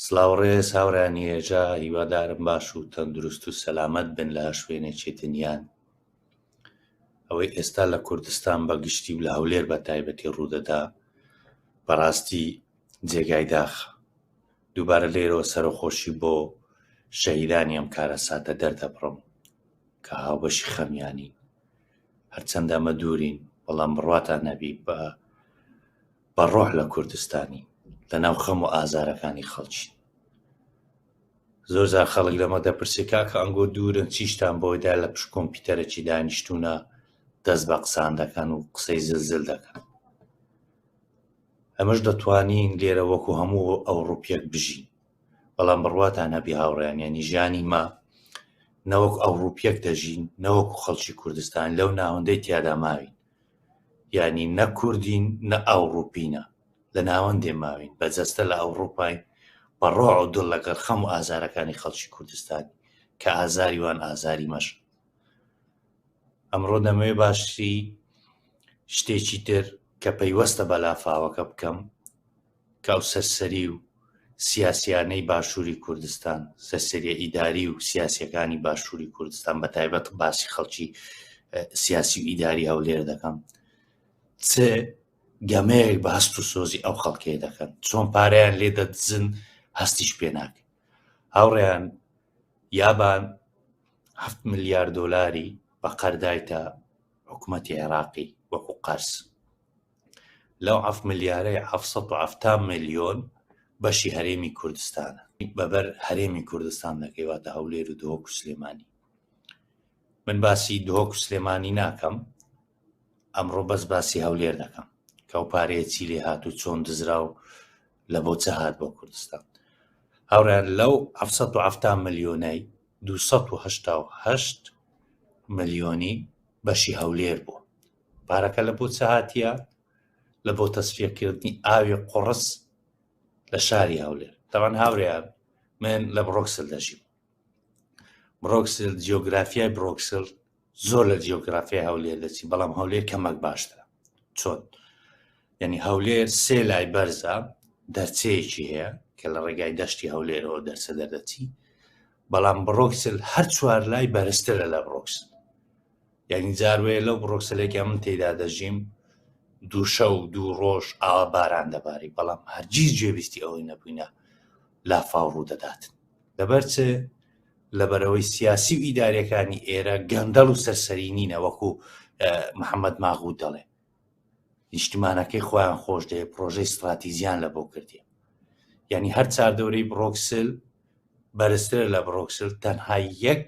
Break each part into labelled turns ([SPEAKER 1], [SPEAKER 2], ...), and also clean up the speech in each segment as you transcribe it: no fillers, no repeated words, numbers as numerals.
[SPEAKER 1] سڵاو ڕێز هاوڕێیانی هێژا هیوادارم باش و تەندروست و سەلامەت بن لە هەر شوێنێکی دنیان. ئەوەی ئێستا لە کوردستان بە گشتی و لە هەولێر بە تایبەتی ڕوودەدا بەڕاستی جێگای داخە. دووبارە لێرەوە سەرەخۆشی بۆ شەهیدانی ئەم کارەساتە دەردەبڕم کە هاوبەشی خەمیانین. هەرچەندە ئەمە دوورین بەڵام بڕواتان نەبی بە بە ڕۆح لە کوردستانی لە ناو خەم و ئازارەکانی خەڵکی. زۆر جار خەڵک لەمە دەپرسێ کاکە ئەنگۆ دوورن چیشتان بۆی دا لە پشت کۆمپیوتەرێکی دانیشتوونە دەست بە قسان دەکەن و قسەی زلزل دەکەن. ئەمەش دەتوانین لێرە وەکو هەموو ئەوڕوپیەک بژین بەڵام بڕواتان هەبی هاوڕێیان یانی ژیانی مە نەوەک ئەوڕوپیەک دەژین نەوەکو خەڵکی کوردستان لەو ناوەندەی تیادا ماوین یانی نە کوردین نە ئەوڕوپینە لە ناوەندێ ماوین بە جەستە لە ئەوڕوپاین بە ڕۆح و دڵ لەگەڵ خەم و ئازارەکانی خەڵکی کوردستانی کە ئازاری وان ئازاری مەشە. ئەمڕۆ دەمەوێ باسی شتێکی تر کە پەیوەستە بە لافاوەکە بکەم کە ئەو سەرسەری و سیاسیانەی باشووری کوردستان سەرسەریە ئیداری و سیاسیەکانی باشووری کوردستان بە تایبەت باسی خەڵکی سیاسی و ئیداری هەولێر دەکەم چ گەمەیەک بە هەست و سۆزی ئەو خەڵکەیە دەکەن چۆن پارەیان لێ دەدزن هەستیش پێ ناکەن هاوڕێیان یابان هەفت ملیار دۆلاری بە قەردایتە حکوومەتی عێراقی وەکو قەرز لەو هەفت ملیارەی 770 ملیۆن بەشی هەرێمی کوردستانە بەبەر هەرێمی کوردستان دەکەی واتە هەولێر و دهۆک و سلێمانی من باسی دهۆک و سلێمانی ناکەم ئەمڕۆ بەس باسی هەولێر دەکەم کە ئەو پارەیە چی لێ هات و چۆن دزرا و لە بۆ چ هات بۆ کوردستان هاوڕیان لەو 770 ملیۆنەی 288 ملیۆنی بەشی هەولێر بوو پارەکە لە بۆ چ هاتیە لە بۆ تەسفیەکردنی ئاوی قوڕس لە شاری هەولێر تاوان هاورێیان من لە بڕۆکسل دەژیم بڕۆکسل جیۆگرافیای بڕۆکسل زۆر لە جیۆگرافیای هەولێر دەچی بەڵام هەولێر کەمەک باشترە چۆن یعنی هەولێر سێ لای بەرزە دەرچەیەکی هەیە کە لە ڕێگای دەشتی هەولێرەوە دەرچە دەردەچی بەڵام بڕۆکسل هەر چوار لای بەرزترە لە بڕۆکسل یعنی جاروەیە لەو بڕۆکسلێکە من تێدا دەژیم دوو شەو دوو ڕۆژ ئاوا باران دەباری بەڵام هەرگیز گوێبیستی ئەوەی نەبووینە لافاو ڕوودەدات لەبەر چ؟ لەبەرئەوەی سیاسی و ئیداریەکانی ئێرە گەندەڵ و سەرسەری نینە وەکو محەممەد ماغوت دەڵێ نیشتیمانەکەی خۆیان خۆش دەوێ پرۆژەی ستراتیزیان لە بۆ کردیە یعنی هەر چاردەورەی بڕۆکسل بەرزترە لە بڕۆکسل تەنها یەک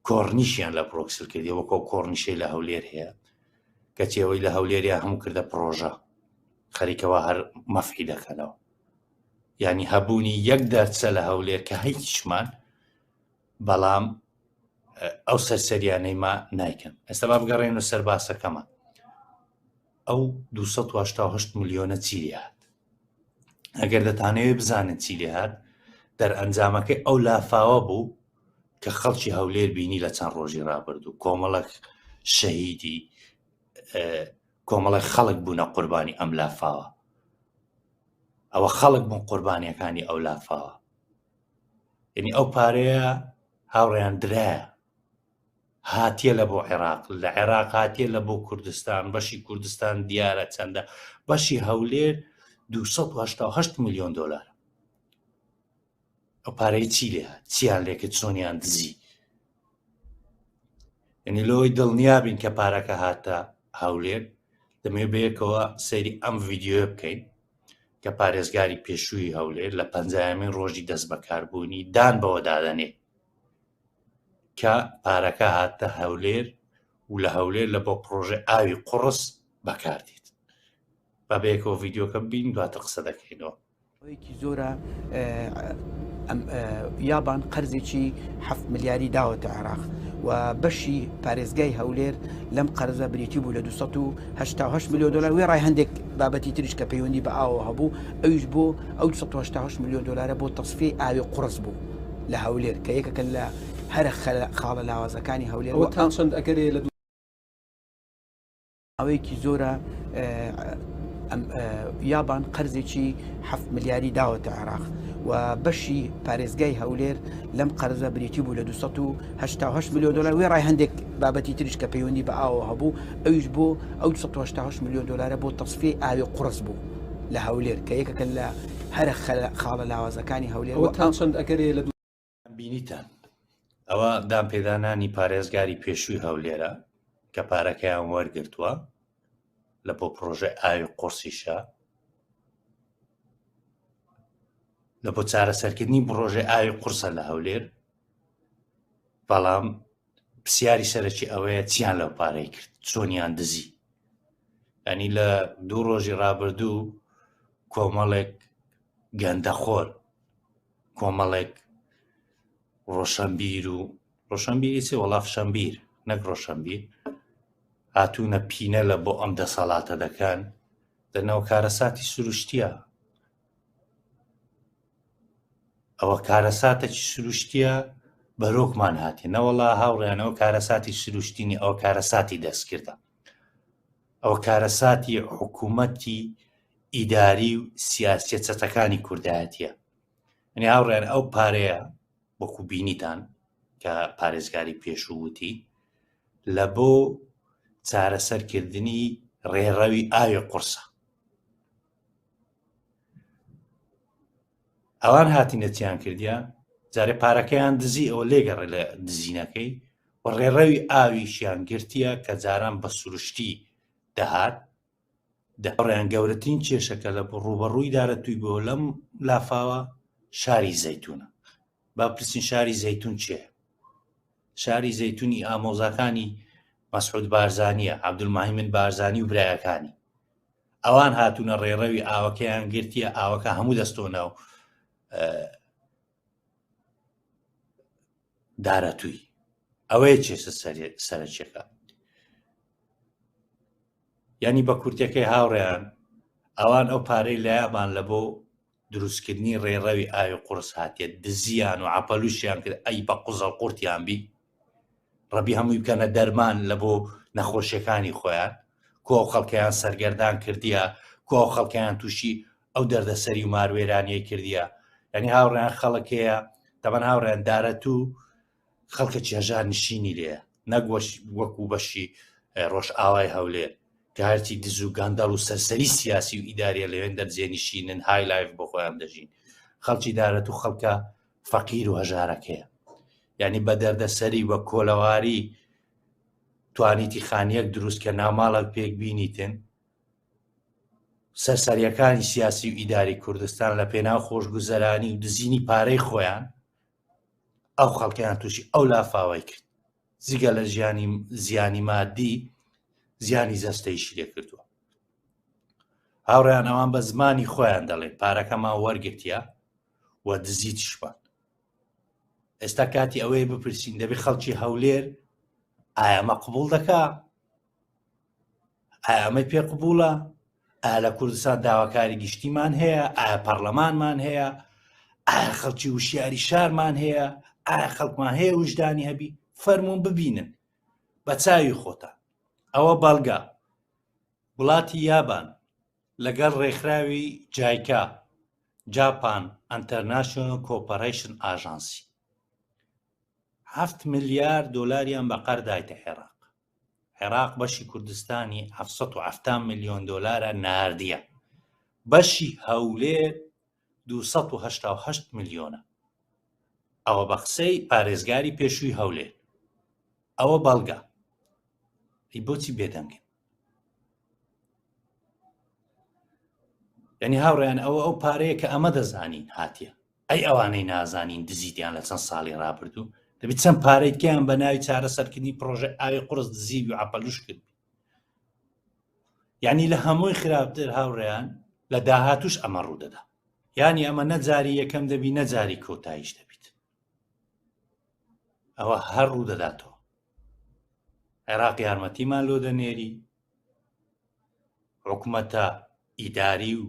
[SPEAKER 1] کۆڕنیشیان لە بڕۆکسل کردی وەکۆ کۆڕنیشەی لە هەولێر هەیە کەچی ئەوەی لە هەولێریان هەموو کردە پرۆژە خەریکەوە هەر مەفعی دەکەنەوە یانی هەبوونی یەک دەرچە لە هەولێر کە هیچمان بەڵام ئەو سەرسەریانەی ما نایکەن ئێستا با بگەڕێن و سەر باسەکەمان ئەو 288 ملیۆنە چی لێهات ئەگەر دەتانەوێت بزانن چی لێهات دەرئەنجامەکەی ئەو لافاوە بوو کە خەڵکی هەولێر بینی لە چەند ڕۆژی ڕابردوو کۆمەڵک شەهیدی کۆمەڵک خەڵک بوونە قوربانی ئەم لافاوە ئەوە خەڵک بوون قوربانیەکانی ئەو لافاوە یعنی ئەو پارەیە هاوڕێیان درایە هاتیە لە بۆ عێراق لە عێراق هاتیە لە بۆ کوردستان بەشی کوردستان دیارە چەندە بەشی هەولێر 288 میلیۆن دلار ئەو پارەی چی لێ چیان لێکرد چۆنیان دزی یعنی لەوەی دڵنیا بین کە پارەکە هاتە هەولێر دەمێ بەیەکەوە سەیری ئەم ڤیددیوە بکەین کە پارێزگاری پێشووی هەولێر لە پەنجایەمین ڕۆژی دەست بەکاربوونی دان بەوە دادەنێ کە پارەکە هاتە هەولێر و لە هەولێر لە بۆ پرۆژە ئاوی قوڕس بەکاردێت بە بەیەکەوە ڤیددیوکە بین دواتر قسە دەکەینەوە.
[SPEAKER 2] ماوەیەکی زۆرە یابان قەرزێکی هەفت ملیاری داوەتە عێراق و بەشی پارێزگای هەولێر لەم قەرزە بریتی بوو لە 288 میلیۆن دلار وێڕای هەندێک بابەتی تریش کە پەیوەندی بە ئاوە هەبوو ئەویش بۆ ئەو 288 میلیۆن دلارە بۆ تەسفیەی ئاوی قوڕس بوو لە هەولێر کە یەکەکە لە هەرە خاڵە لاوازەکانی هەولێر
[SPEAKER 3] تا چەند ئەگەرێ لە
[SPEAKER 2] ماوەیەکی زۆرە یابان قەرزێکی هەفت ملیاری داوەتە عێراق و بەشی پارێزگای هەولێر لەم قەرزە بریتی بوو لە 288 ملیۆن دلار وێڕای هەندێک بابەتی تریش کە پەیوەندی بە ئاوە هەبوو ئەویش بۆ ئەو 288 ملیۆن دلارە بۆ تەسفیەی ئاوی قوڕس بوو لە هەولێر کە یەکەکە لە هەرە خاڵە لاوازەکانی هەولێر
[SPEAKER 3] ئەوە تا چەند ئەگەرێ لە
[SPEAKER 1] بینیتان ئەوە دانپێدانانی پارێزگاری پێشووی هەولێرە کە پارەکەیان وەرگرتووە لە بۆ پرۆژەی ئاوی قورسیشە لە بۆ چارەسەرکردنی پرۆژەی ئاوی قورسە لە هەولێر بەڵام پرسیاری سەرەکی ئەوەیە چیان لەو پارەی کرد چۆنیان دزی ئەنی لە دوو ڕۆژی ڕابردوو کۆمەڵێک گەندەخۆر کۆمەڵێک ڕۆشنبیر و ڕۆشنبیری چی وەڵا فشەنبیر نەک ڕۆشنبیر هاتوونە پینە لە بۆ ئەم دەسەڵاتە دەکەن دەنەوە کارەساتی سروشتیە ئەوە کارەساتێکی سروشتیە بەرۆکمان هاتێ نەوەڵا هاوڕیانەوە کارەساتی سروشتینی ئەوە کارەساتی دەستکردە ئەوە کارەساتی حکوومەتی ئیداری و سیاسیە چەتەکانی کوردایەتیە ئەنی هاوڕێیان ئەو پارەیە وەکو بینیتان کە پارێزگاری پێشوو وتی لە بۆ چارەسەرکردنی ڕێڕەوی ئاوی قورسە ئەوان هاتینە چیان کردیا جارێ پارەکەیان دزی ئەوە لێگەڕێ لە دزینەکەی و ڕێڕەوی ئاویشیان گرتیە کە جاران بە سروشتی دەهات دەڕیان گەورەترین کێشەکە لە ڕووبەڕووی دارەتووی بۆ لەم لافاوە شاری زەیتونە با پرسین شاری زەیتون چێ شاری زەیتونی ئامۆزاکانی مەسعود بارزانیە عەبدولمهیمن بارزانی و برایەکانی ئەوان هاتوونە ڕێڕەوی ئاوەکەیان گرتیە ئاوەکە هەموو دەستۆ ناو دارەتووی ئەوەیە کێشە سەرەکیەکە یعنی بە کورتەکەی هاوڕێیان ئەوان ئەو پارەی لایەمان لە بۆ دروستکردنی ڕێڕەوی ئاوی قورس هاتیە دزیان و عپەلوشیان کرد ئەی بە قوزەڵ قورتیان بی ڕەبی هەمووی بکەنە دەرمان لە بۆ نەخۆشیەکانی خۆیان کۆ ئەو خەڵکەیان سەرگەردان کردیە کۆ ئەو خەڵکەیان تووشی ئەو دەردەسەری و ماروێرانیەی کردیە یعنی هاوڕێیان خەڵک هەیە تەبەن هاوڕێیان دارەتوو خەڵکە هەژار نشینی لێیە نەک وەکو بەشی ڕۆژئاوای هەولێر کە هەرچی دز و گەندەڵ و سەرسەری سیاسی و ئیداریە لەوێن دەرجێنیشینن high life بۆ خۆیان دەژین خەڵکی دارەت و خەڵکە فەقیر و هەژارەکەیە یعنی بە دەردەسەری بە کۆلەواری توانیتی خانیەک دروست کە ناماڵک پێک بینیتن سەرسەریەکانی سیاسی و ئیداری کوردستان لە پێناو خۆشگوزەرانی و دزینی پارەی خۆیان ئەو خەڵکیان تووشی ئەو لافاوای کرد جگە لە ژیانی زیانی مادی زیانی جەستەیشی لێ کردووە هاوڕیان ئەوان بە زمانی خۆیان دەڵێن پارەکەمان وەرگرتیە و دزیتیشمان ئێستا کاتی ئەوەیە بپرسین دەبێ خەڵکی هەولێر ئایا ئەمە قبوڵ دەکا ئایا ئەمەی پێ قبوڵە ئایا لە کوردستان داواکاری گشتیمان هەیە ئایا پەرلەمانمان هەیە ئایا خەڵکی وشیاری شارمان هەیە ئایا خەڵکمان هەیە وژدانی هەبی فەرمونون ببینن بە چاوی خۆتان ئەوە بەڵگە وڵاتی یابان لەگەڵ ڕێکخراوی جایکا Japan International Cooperation Agency هەفت ملیار دۆلاریان بە قەر دایتە عێراق عێراق بەشی کوردستانی 770 میلیۆن دۆلارە ناردیە بەشی هەولێر 288 میلیۆنە ئەوە بە قسەی پارێزگاری پێشووی هەولێر ئەوە بەڵگە ئەی بۆچی بێدەنگن یعنی هاوڕیان ئەوە ئەو پارەیە کە ئەمە دەزانین هاتیە ئەی ئەوانەی نازانین دزیتیان لە چەند ساڵی ڕابردوو دەبێت چەند پارەیتکیان بە ناوی چارەسەرکردنی پرۆژە ئاوی قرس دزی و عپەلوش کرد یعنی لە هەمووی خراپتر هاوڕێیان لە داهاتوش ئەمە ڕوودەدا یانی ئەمە نەجاری یەکەم دەبی نەجاری کۆتاییش دەبیت ئەوە هەر ڕوودەداتەوە عێراق یارمەتیمان لۆ دەنێری حکومەتە ئیداری و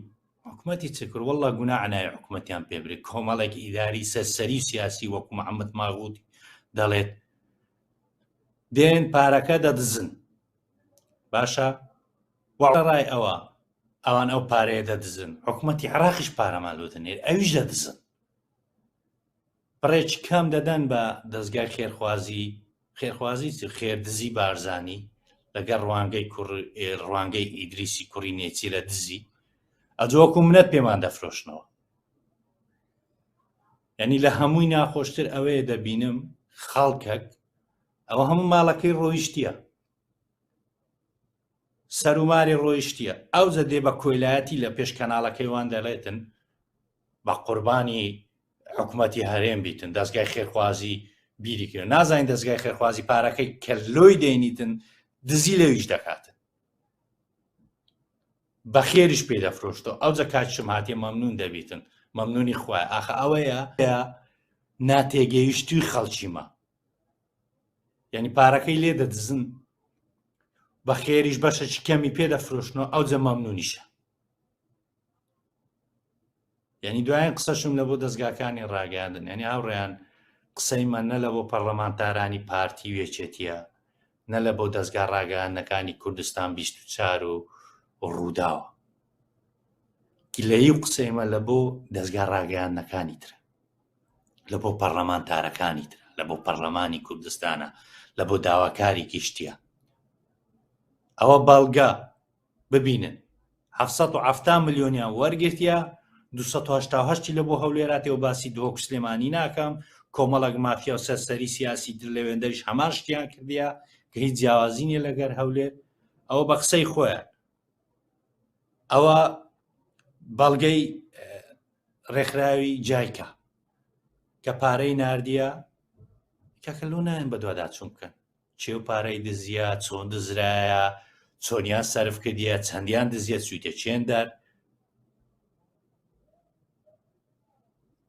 [SPEAKER 1] حکومەتی چکر والله گوناع نایە حکومەتیان پێ برێ کۆمەڵێک ئیداری سەرسەری و سیاسی وەکو محەممەد ماغوت دەڵێت دێن پارەکە دەدزن باشە وەڕای ئەوە ئەوان ئەو پارەیە دەدزن حکوومەتی عراقیش پارەمان لۆ دەنێر ئەویش دەدزن. بڕێکی کەم دەدەن بە دەزگای خێرخوازی، خێرخوازی چی؟ خێردزی بارزانی لەگەڵ ڕوانگەی کوڕ ڕوانگەی ئیدریسی کوڕی نێچیرە دزی ئەجۆ وەکو منەت پێمان دەفرۆشنەوە. یعنی لە هەمووی ناخۆشتر ئەوەیە دەبینم خەڵکەک ئەوە هەموو ماڵەکەی ڕۆیشتیە سەروماری ڕۆیشتیە ئەوجە دێ بە کۆیلایەتی لە پێش کەناڵەکەی وان دەڵێتن بە قوربانی حکوومەتی هەرێم بیتن دەستگای خێرخوازی بیری کرد نازانین دەستگای خێرخوازی پارەکەی کە لۆی دەینیتن دزی لەویش دەکاتن بە خێریش پێ دەفرۆشتەوە ئەوجە کاتشم هاتێ مەمنون دەبیتن مەمنونی خوای ئاخە ئەوەیە ناتێگەیشتوی خەڵکیمە یعنی پارەکەی لێ دەدزن بە خێریش بەشەکی کەمی پێ دەفرۆشنەوە ئەوجە مەمنونیشە یعنی دوایین قسەشم لە بۆ دەستگاکانی ڕاگەاندن یعنی هاوڕێیان قسەی من نە لە بۆ پەرلەمانتارانی پارتی و یەکێتیە نە لە بۆ دەستگا ڕاگەاندنەکانی کوردستان 24 و ڕووداوە گلەیی و قسەیمە لە بۆ دەستگا ڕاگەیاندنەکانی ترە لە بۆ پەرلەمانتارەکانی ترە لە بۆ پەرلەمانی کوردستانە لە بۆ داواکاری گشتیە ئەوە بەڵگە ببینن 770 ملیۆنیان وەرگرتیە 288 لە بۆ هەولێراتەوە باسی دهۆک و سلێمانی ناکەم کۆمەڵک مافیا و سەرسەری سیاسی تر لەوێندەریش هەمان شتیان کردیە کە هیچ جیاوازی نییە لەگەر هەولێر ئەوە بە قسەی خۆیان ئەوە بەڵگەی ڕێکخراوی جایکا کە پارەی نردە کاکە لۆ نایەن بەدواداچوون بکەن چێ و پارەی دزیە چۆن دزرایە چۆنیان سەرف کردیە چەندیان دزیە چویتە چێن دەر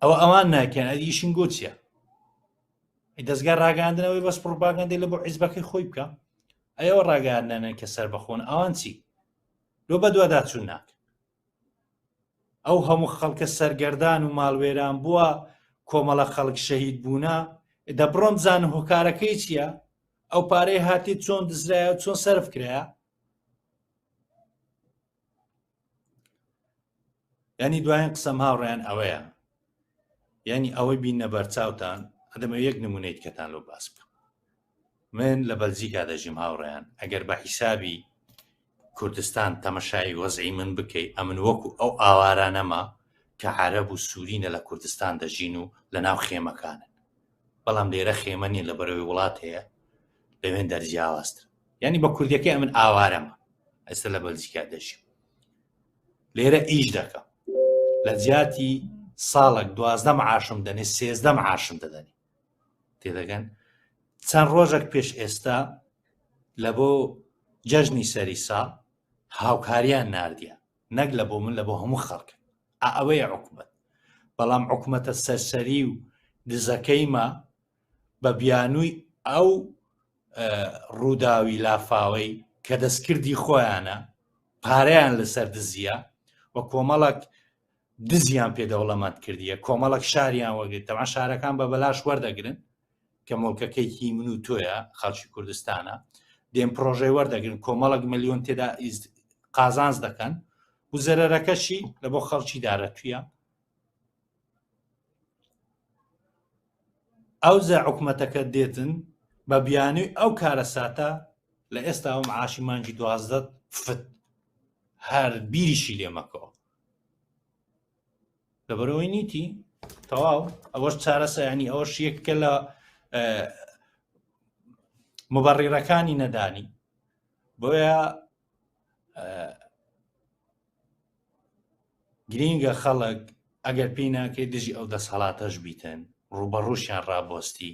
[SPEAKER 1] ئەوە ئەوان ناکەن ئەدیشین گۆ چیە دەستگا ڕاگەاندنەوەی بەس پڕۆپاگەندەی لە بۆ حیزبەکەی خۆی بکە ئەوە ڕاگەاندنە کە سەر بەخۆن ئەوان چی لۆ بەدواداچوون ناکەن ئەو هەموو خەڵکە سەرگەردان و ماڵوێران بووە کۆمەڵە خەڵک شەهید بوونە دەبڕۆم بزانن هۆکارەکەی چییە ئەو پارەی هاتی چۆن دزرایە و چۆن سەرف کرایە ینی دوایین قسەم هاوڕێیان ئەوەیە یعنی ئەوەی بینە بەرچاوتان ئەدەمە یەک نمونەیت کەتان لۆ باس بکەم من لە بەلجیکا دەژیم هاوڕێیان ئەگەر بە حیسابی کوردستان تەمەشای وەزعی من بکەی ئەمن وەکو ئەو ئاوارانەمە کە عەرەب و سوورینە لە کوردستان دەژین و لە ناو خێمەکانن بەڵام لێرە خێمە نیە لە بەرەوەی وڵات هەیە لەوێن دەرجیاوازتر یعنی بە کوردیەکەی ئەمن ئاوارەمە ئێستا لە بەلجیکا دەژیم لێرە ئیش دەکەم لە جیاتی ساڵک دوازدە معاشم دەنێ سێزدە معاشم دەدەنێ تێدەگەن چەند ڕۆژێک پێش ئێستا لە بۆ جەژنی سەری ساڵ هاوکاریان نردە نەک لە بۆ من لە بۆ هەموو خەڵک ئەوەیە حکومت بەڵام حکومەتە سەرسەری و دزەکەیمە بە بیانووی ئەو ڕووداوی لافاوەی کە دەستکردی خۆیانە پارەیان لەسەر دزیە و کۆمەڵک دزیان پێ دەوڵەمەند کردیە کۆمەڵک شاریان وەگرت تەمان شارەکان بە بەلاش وەردەگرن کە مڵکەکەی هی من و تۆیە خەڵکی کوردستانە دێن پرۆژەی وەردەگرن کۆمەڵک ملیۆن تێدا قازانج دەکەن و زەرەرەکەشی لە بۆ خەڵکی دارەتویە ئەوجا حکومەتەکە دێتن بە بیانوی ئەو کارەساتە لە ئێستاوە معاشی مانگی دوازدە فت هەر بیریشی لێ مەکەوە لەبەرەوەی نیتی تەواو ئەوەش چارەسە ینی ئەوەش یەککە لە مبەڕیڕەکانی نەدانی بۆیە گرینگە خەڵک ئەگەر پێی ناکرێت دژی ئەو دەسەڵاتەش بیتن ڕووبەڕووشیان ڕابۆستی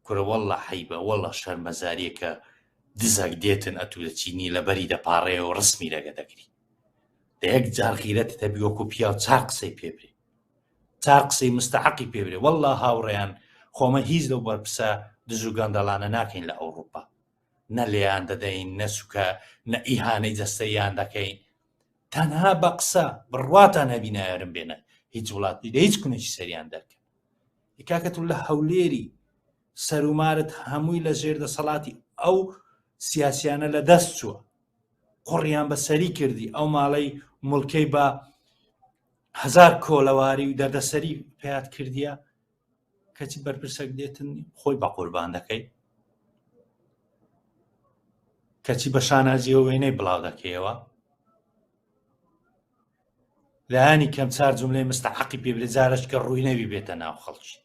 [SPEAKER 1] کورە واللە حەیبە واللە شەرمەزاریە کە دزەک دێتن ئەتوو لە چینی لەبەری دەپاڕێەوە ڕسمی لەگە دەگری دە یەک جار غیرەتت هەبی وەکو پیاو چار قسەی پێ برێ چار قسەی مستحقی پێ برێ واللە هاوڕێیان خۆمە هیچ لەو بەرپسە دز و گەندەڵانە ناکەین لە ئەوروپا نە لێیان دەدەین نە سوکە نە ئیهانەی جەستەیان دەکەین تەنها بە قسە بڕواتان هەبی نایەرم بێنە هیچ وڵات لە هیچ کونێکی سەریان دەرکەن کاکە تو لە هەولێری سەرومارت هەمووی لە ژێر دەسەڵاتی ئەو سیاسیانە لە دەست چووە قڕیان بە سەری کردی ئەو ماڵەی مڵکەی بە هزار کۆلەواری و دەردەسەری پێیات کردیە. کەچی بەرپرسەک دێتن خۆی بە قوربان دەکەی کەچی بە شانازیەوە وێنەی بڵاو دەکەیەوە لایەنی کەم چار جملەی مستحقی پێ بێ جارش کە ڕووی نەوی بێتە ناو خەڵکی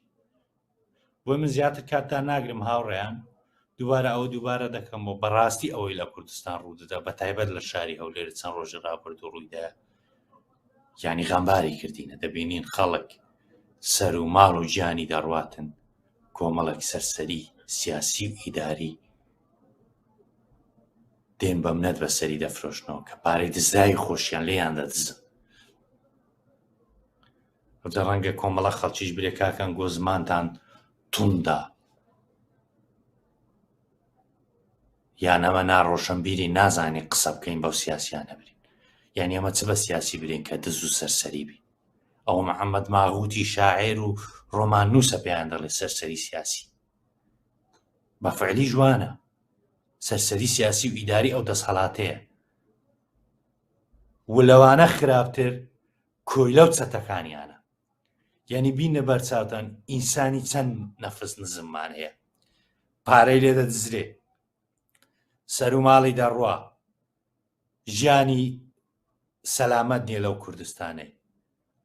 [SPEAKER 1] بۆ من زیاتر کاتتان ناگرم هاوڕێیان دووبارە ئەوە دووبارە دەکەمەوە بەڕاستی ئەوەی لە کوردستان ڕوودەدا بە تایبەت لە شاری هەولێر چەند ڕۆژی ڕابردوو ڕوویدا یعنی غەمباری کردینە دەبینین خەڵک سەر و ماڵ و گیانی دەڕواتن کۆمەڵێک سەرسەری سیاسی و ئیداری دێن بەمنەت بەسەری دەفرۆشنەوە کە پارەی دزراوی خۆشیان لێیان دەدزن ئەوجا ڕەنگە کۆمەڵە خەڵکیش برێ کاکەن گۆ زمانتان توندە یان ئەمە ناڕۆشنبیری نازانی قسە بکەین بەو سیاسیانە برین یعنی ئەمە چ بە سیاسی برین کە دز و سەرسەری بی ئەوە محەممەد ماغوتی شاعێر و ڕۆمان نووسە پێیان دەڵێ سەرسەری سیاسی بە فعلی جوانە سەرسەری سیاسی و ئیداری ئەو دەسهڵاتەیە و لەوانە خراپتر کۆیلە و چەتەکانیانە یعنی بینە بەرچاوتان ئینسانی چەند نەفس نزممان هەیە پارەی لێ دەدزرێ سەر و ماڵی دەڕوا ژیانی سەلامەت نییە لەو کوردستانەی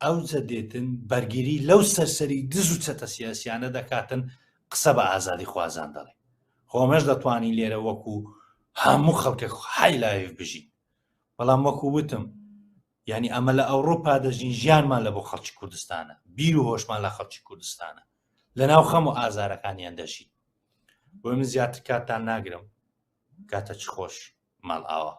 [SPEAKER 1] ئەو دێتن بەرگری لەو سەرسەری دز و چەتە سیاسیانە دەکاتن قسە بە ئازادی خوازان دەڵێ خۆمەش دەتوانین لێرە وەکو هەموو خەڵکێک های life بژین بەڵام وەکو وتم یعنی ئەمە لە ئەوروپا دەژین ژیانمان لە بۆ خەڵکی کوردستانە بیر و هۆشمان لە خەڵکی کوردستانە لە ناو خەم و ئازارەکانیان دەژین بۆ من زیاتر کاتتان ناگرم کاتە چ خۆش ماڵ ئاوا.